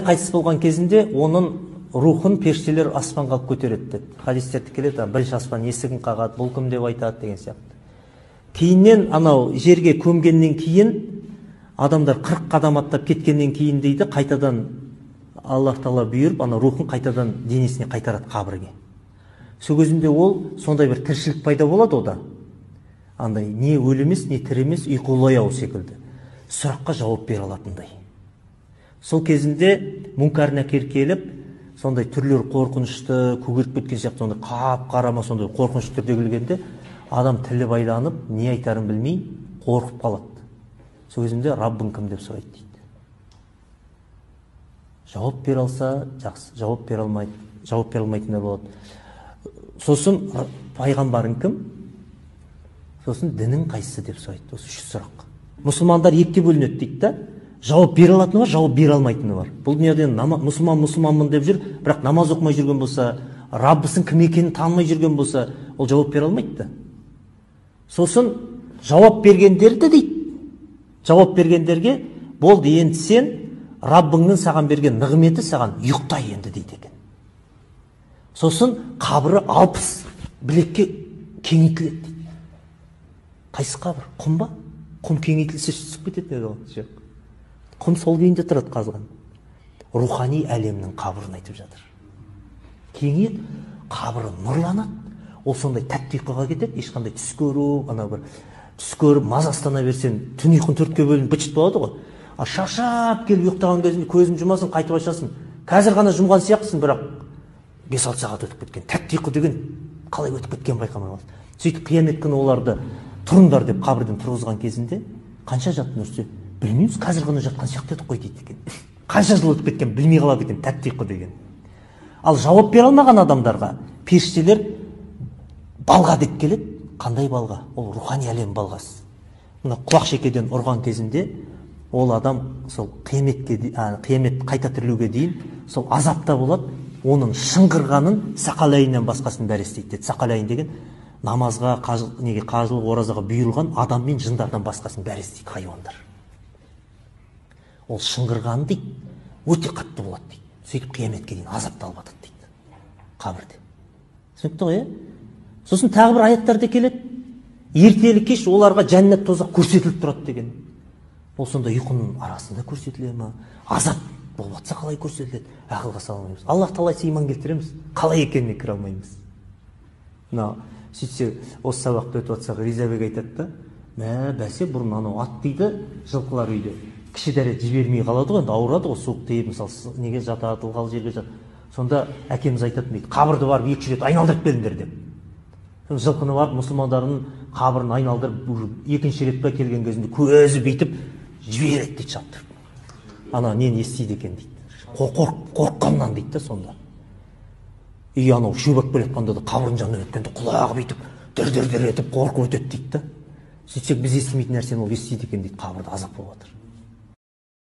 Қайтыс болған кезінде оның рухын періштелер аспанға алып көтереді деді. Хадистерде келеді, бірінші аспан есігін қағады, бұл кім деп айтады деген сияқты. Кейіннен анау жерге көмгеннен кейін адамдар 40 қадам аттап кеткеннен кейін дейді, қайтадан Аллах тағала бұйырып, ана рухын қайтадан денесіне қайтарады қабірге. Сол кезінде ол сондай бір тіршілік пайда болады ода. Андай не өлі емес, не тірі емес, ұйқылы-ояу секілді. Сұраққа жауап бере алатындай. Сол кезінде Мункар Нәкир келіп, сондай түрлері қорқынышты, көгеріп кеткен сияқты, сондай қап-қара ма, сондай қорқынышты түрде келгенде адам тілі байланып, не айтарын білмей қорқып қалады. Сол кезінде Раббың кім деп сұрайды дейді. Жауап бере алса жақсы, жауап бере алмайды, жауап бере алмайтындар болады. Сосын пайғамбарың кім? Сосын дінің қайсысы деп сұрайды. Осы үш сұрақ. Мұсылмандар екіге бөлінеді дейді да. Жауап бере алатыны бар, жауап бере алмайтыны бар. Бұл дүниеде мұсылман мұсылманмын деп жүр, бірақ намаз оқымай жүрген болса, Раббысының кім екенін танымай жүрген болса, ол жауап бере алмайды да. Сосын жауап бергендерді дейді. Жауап бергендерге болды, енді сен Раббыңның саған берген нығметі саған ұйықтай енді дейді екен. Сосын қабірі 60 білекке кеңейтіледі дейді. Қайсы қабір? Құм ба? Құм кеңейтілсе түсіп кететін еді ғой. Жоқ. Құм сол күйінде тұрады қазған. Рухани әлемнің қабірін айтып жатыр. Кеңейеді, қабірі нұрланады. Ол сондай тәтті ұйқыға кетеді, ешқандай түс көру, ана бір түс көріп мазасыздана берсең, түн ұйқың төртке бөлініп быт-шыт болады ғой. Ал шаршап келіп ұйықтаған кезінде көзін жұмасың, қайтып ашасың. Қазір ғана жұмған сияқтысың, бірақ 5-6 сағат өтіп кеткен. Тәтті ұйқы деген қалай өтіп кеткенін байқамай қаласың. Сөйтіп қиямет күні оларды тұрыңдар деп қабірден тұрғызған кезінде қанша жаттың десе, білмейміз, қазір ғана жатқан сияқты едік қой дейді екен. Қанша жыл өтіп кеткен білмей қалады екен тәтті ұйқы деген. Ал жауап бере алмаған адамдарға періштелер балға деп келеді. Қандай балға? Ол рухани әлем балғасы. Мына құлақ шекеден ұрған кезінде ол адам сол қиямет қайта тірілуге дейін сол азапта болады. Оның шыңғырғанын сақалайыннан басқасын бәрі естиді деді. Сақалайын деген намазға, қажылық, оразаға бұйырылған адам мен жындардан басқасын бәрі естиді, хайуандар. Ол шыңғырғаны дейді, өте қатты болады дейді. Сөйтіп қияметке дейін азапталып жатады дейді қабірде. Түсінікті ғой, иә? Сосын тағы бір аяттарда келеді. Ертелі кеш оларға жәннат тозақ көрсетіліп тұрады деген. Ол сонда ұйқының арасында көрсетіле ма? Азап болып жатса қалай көрсетіледі? Ақылға сала алмаймыз. Аллах тағала айтса иман келтіреміз, қалай екеніне кіре алмаймыз. Мына сөйтсе осы сабақты өтіп жатсақ, Ризабек айтады да, мә, бәсе бұрын анау ат дейді, жылқылар үйде кіші дәрет жібермей қалады ғой, енді ауырады ғой, суық тиіп, мысалы, неге жатады, ылғал жерге жатады. Сонда әкеміз айтатын дейді, қабірді барып 2 рет айналдырып келіңдер деп. Жылқыны барып мұсылмандардың қабірін айналдырып, уже екінші рет па келген кезінде көзі бүйтіп жібереді дейді, шаптырып. Ана нені естиді екен дейді. Қорыққаннан дейді да сонда. И анау шөп алып келе жатқанда да қабірдің жанынан өткенде құлағы бүйтіп дір-дір-дір етіп қорқып өтеді дейді да. Сөйтсек біз естімейтін нәрсені ол естиді екен дейді, қабірде азап болып жатыр.